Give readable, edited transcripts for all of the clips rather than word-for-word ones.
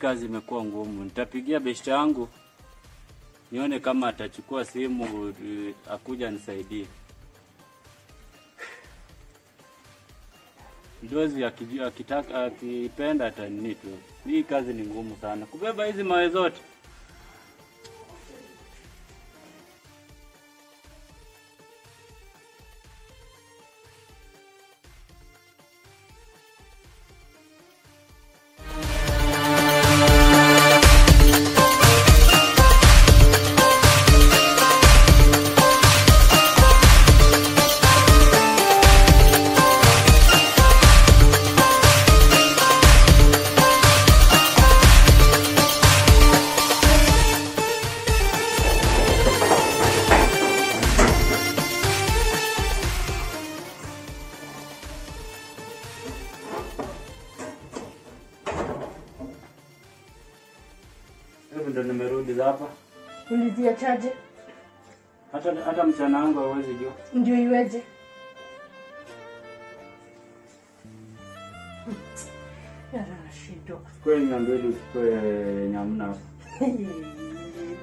Kazi imekuwa ngumu. Nitapigia beshte yangu nione kama atachukua simu akuja nisaidie. Ndozi akitaka akipenda atanini tu. Hii kazi ni ngumu sana. Kubeba hizi mawe zote. Ndo nimerudi hapa. Uliziachaje? Hata mchana wangu hauwezi jua. Ndio iweje? Nashindwa. Kweli 200 uchukue nyamna.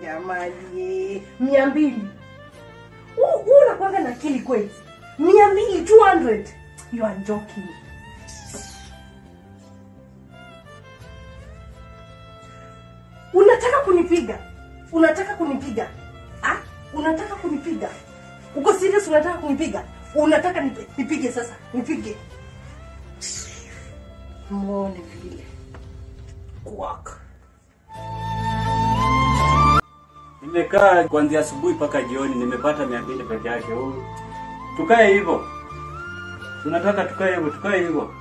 Jamani, 200. Unakuwa na akili kweli? 200, 200. You are joking. Unataka kunipiga? Unataka kunipiga? Ah? Unataka kunipiga? Uko serious unataka kunipiga? Unataka nipige sasa? Nipige. Muone vile. Kwak. Nimekaa kuanzia asubuhi mpaka jioni nimepata 200 peke yake. Tukae hivyo. Tunataka tukae hivyo, tukae hivyo.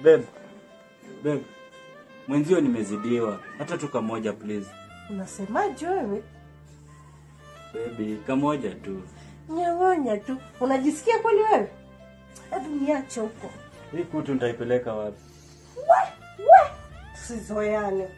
Babe, babe, mwenzio nimezidiwa. Hata tu kamoja please. Unasemaje wewe? Baby, kamoja tu. Nyangonya tu. Unajisikia kweli wewe? Hebu niache huko. Hii kutu nitaipeleka wapi? We, we. Tusizoeane.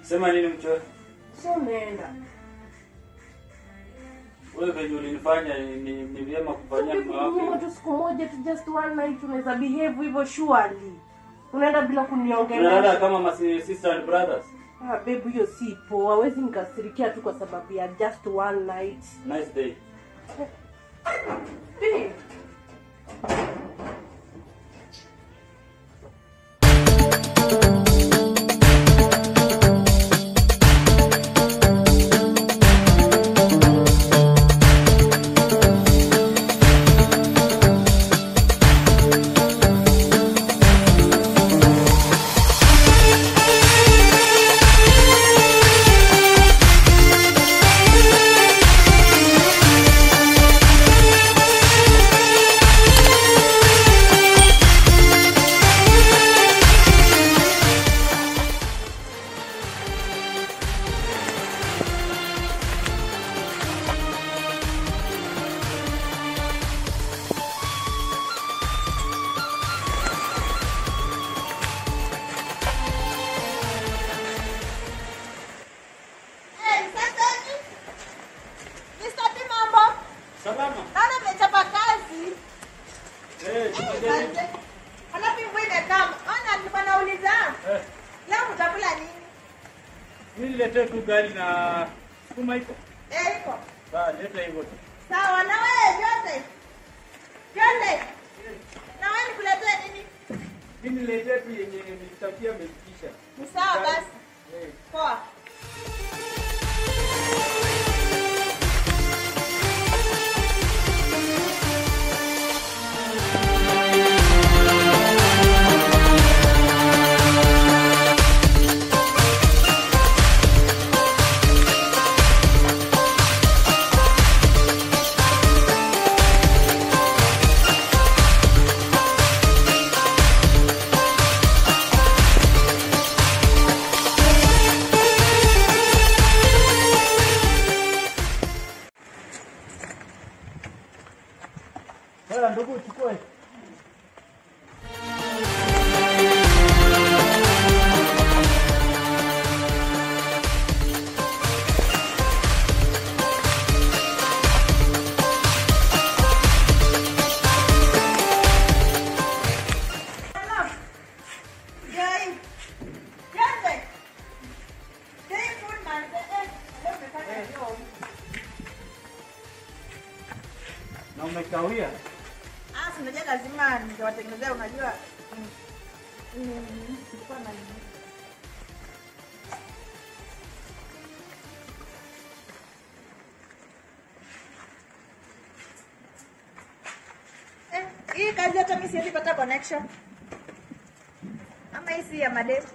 Sema nini mchoe? Sio umeenda. Wewe venye ulinifanya ni vyema kufanyia mama. Tu siku moja tu, just one night unaweza behave hivyo surely. Unaenda bila kuniongelea. Unaenda kama sister and brothers. Ah babe, hiyo si poa. Hawezi nikasirikia tu kwa sababu ya just one night. Nice day. Babe. Mimi niletee tu gari na sukuma iko. Eh, iko. Sawa, leta hivyo tu. Sawa, na wewe Jose. Jose. Na wewe nikuletee nini? Mimi niletee tu yenye nilitakia amefikisha. Ni sawa basi. Eh. Poa. Haya ndugu uchukue. Na umekawia? Ah, si unajua lazima ningewatengenezea, unajua. Sikuwa na nini. Hii kazi hata mimi siwezi pata connection. Ama hii si ya madefu.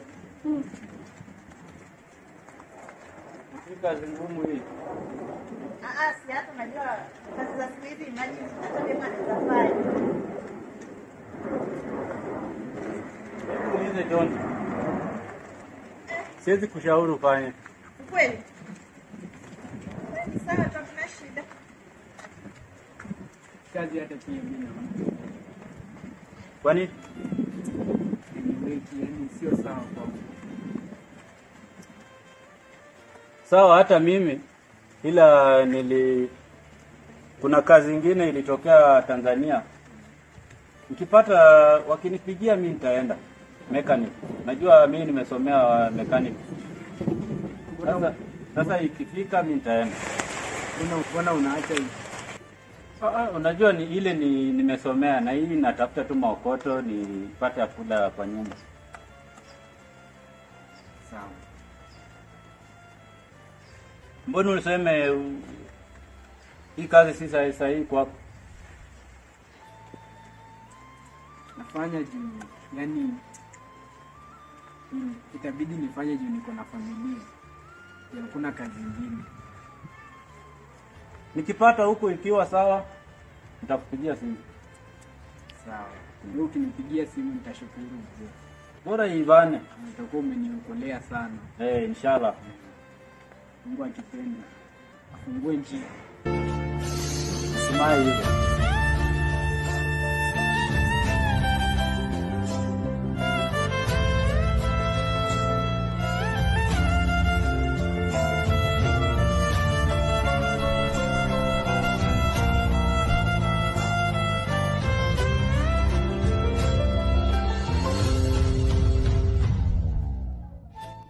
Hii kazi ngumu hii. Ah, si hata unajua kazi za siku hizi, imagine hata mimi anaweza fanya. Hebu ulize John. Siwezi kushauri ufanye. Kweli? Sawa, hakuna shida. Kazi hata pia mimi naona. Kwani? Yaani sio sawa kwangu. Sawa hata mimi, ila kuna kazi nyingine ilitokea Tanzania. Nikipata wakinipigia mimi nitaenda mechanic. Najua mimi nimesomea mechanic. Sasa ikifika mimi nitaenda. Mbona unaacha hivi? Unajua ni ile ni nimesomea na hii natafuta tu maokoto nipate kula kwa nyumba. Sawa. Mbona useme hii kazi si sahihi kwako? Nafanya juu, yani itabidi nifanye juu niko na familia. Hakuna kazi nyingine. Nikipata huku ikiwa sawa nitakupigia simu. Sawa. Wewe ukinipigia simu nitashukuru mzee. Bora ivane. Utakuwa umeniokolea sana. Inshallah. Mungu akipenda afungue njia. Simai hivyo.